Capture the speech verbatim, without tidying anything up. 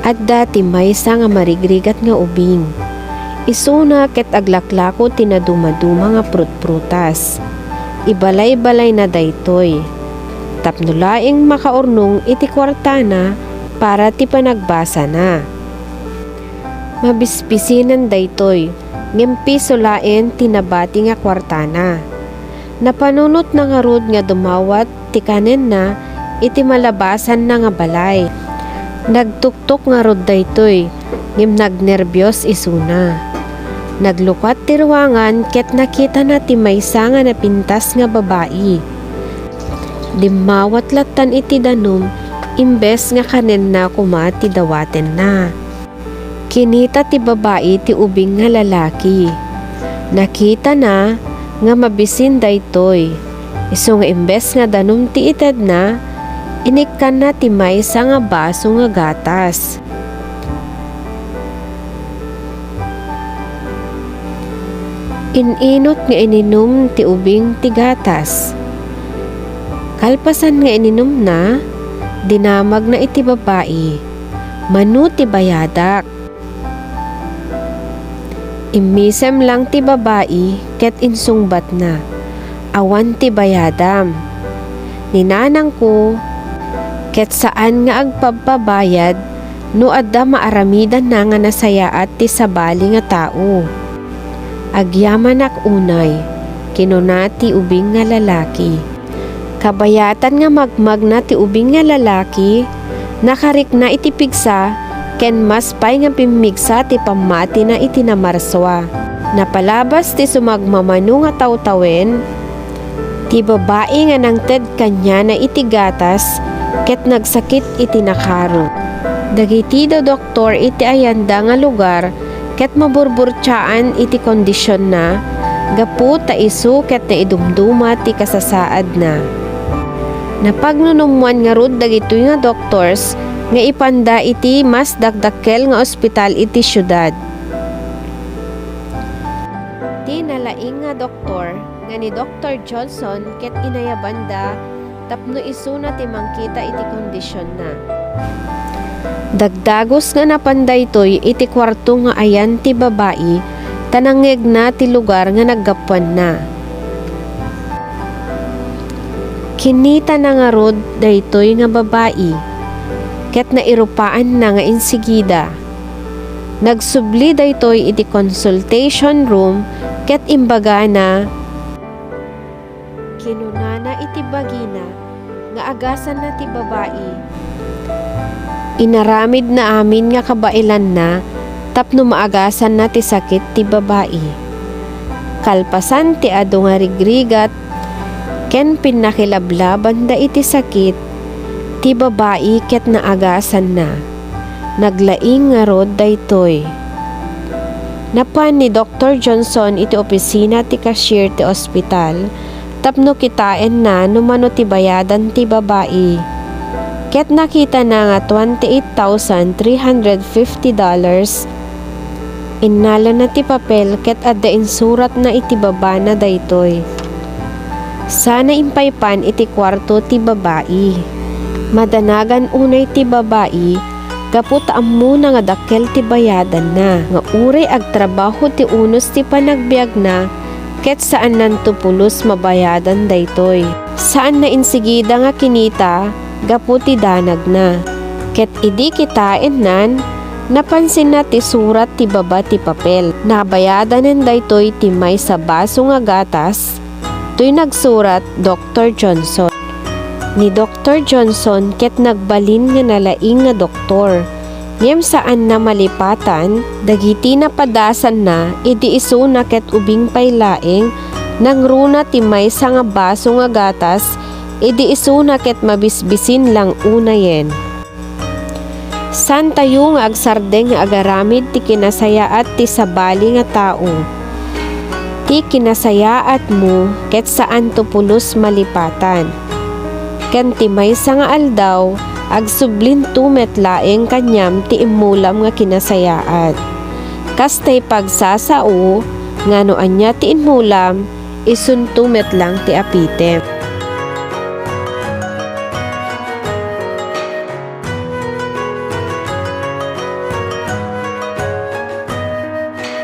adda ti maysa nga marigrigat nga ubing. Isuna ket aglaklako ti nadumaduma nga prutprutas. Ibalaybalayna daytoy tapno laeng makaurnong iti kuartana para ti panagbasana. Mabisbisinan daytoy, ngem piso laeng ti nabati nga kuartana. Napanunotna ngarud nga dumawat ti kanenna iti malabasanna nga balay. Nagtuktok ngarud daytoy, ngem nagnerbios isuna. Naglukat ti ruangan ket nakitana ti maysa nga napintas nga babai. Dimmawat lattan iti danum imbes nga kanenna koma ti dawatenna. Kinita ti babai ti ubing nga lalaki. Nakitana nga mabisin daytoy. Isu nga imbes nga danum ti itedna, inikkanna ti maysa nga baso nga gatas. In-inut nga ininum ti ubing ti gatas. Kalpasan nga ininumna, dinamagna iti babai, "Mano ti bayadak?" Immisem lang ti babai ket insungbatna, "Awan ti bayadam. Ni nanangko ket saan nga agpabpabayad no adda maaramidanna nga nasayaat ti sabali nga tao." "Agyamanak unay," kinuna ti ubing nga lalaki. Kabayatan nga magmagna ti ubing nga lalaki, nakarikna iti pigsa, ken mas pay nga pimmigsa ti pammatina iti namarsua. Napalabas ti sumagmamano nga tawtawen, ti babai nga nangted kaniana iti gatas ket nagsakit iti nakaro. Dagiti dodoktor iti ayanda nga lugar ket maburburtiaan iti kondisionna gapu ta isu ket naidumduma ti kasasaadna. Napagnunummoan ngarud dagitoy nga doctors nga ipanda iti mas dakdakkel nga ospital iti siudad. Ti nalaing nga doktor nga ni Doktor Johnson ket inayabanda tapno isuna ti mangkita iti kondisionna. Dagdagus nga napan daytoy iti kuarto nga ayan ti babai ta nangngegna ti lugar nga naggapuanna. Kinitana ngarud daytoy nga babai ket nairupaanna nga insigida. Nagsubli daytoy iti consultation room ket imbagana, kinunana iti bagina nga agasanna ti babai. Inaramidna amin nga kabaelanna tapno maagasanna ti sakit ti babai. Kalpasan ti adu nga rigrigat ken pinnakilablabanda iti sakit, ti babai ket naagasanna. Naglaing ngarud daytoy. Napan ni Doktor Johnson iti opisina ti cashier ti ospital tapno kitaenna no mano ti bayadan ti babai. Ket nakitana nga twenty-eight thousand three hundred fifty dollars. Innalana ti papel ket adda insuratna iti babana daytoy. Sana impaypan iti kuarto ti babai. Madanagan unay ti babai gapu ta ammona nga dakkel ti bayadanna, nga uray agtrabaho ti unos ti panagbiagna, ket saannanto pulos mabayadan daytoy. Saanna insigida nga kinita gapu ti danagna. Ket idi kitaennan, napansinna ti surat ti baba ti papel. Nabayadanen daytoy ti maysa baso nga gatas, toy nagsurat, Doktor Johnson. Ni Doktor Johnson ket nagbalin nga nalaing nga doktor, ngem saanna malipatan dagiti napadasanna idi isuna ket ubing pay laeng nangruna ti maysa nga baso nga gatas idi isuna ket mabisbisin lang unayen. Saantayo nga agsardeng nga agaramid ti kinasayaat ti sabali nga tao. Ti kinasayaatmo ket saanto pulos malipatan. Ken ti maysa nga aldaw, agsublinto met laeng kaniam ti immulam nga kinasayaat. Kas tay pagsasao nga no ania ti immulam, isunto met lang ti apitem.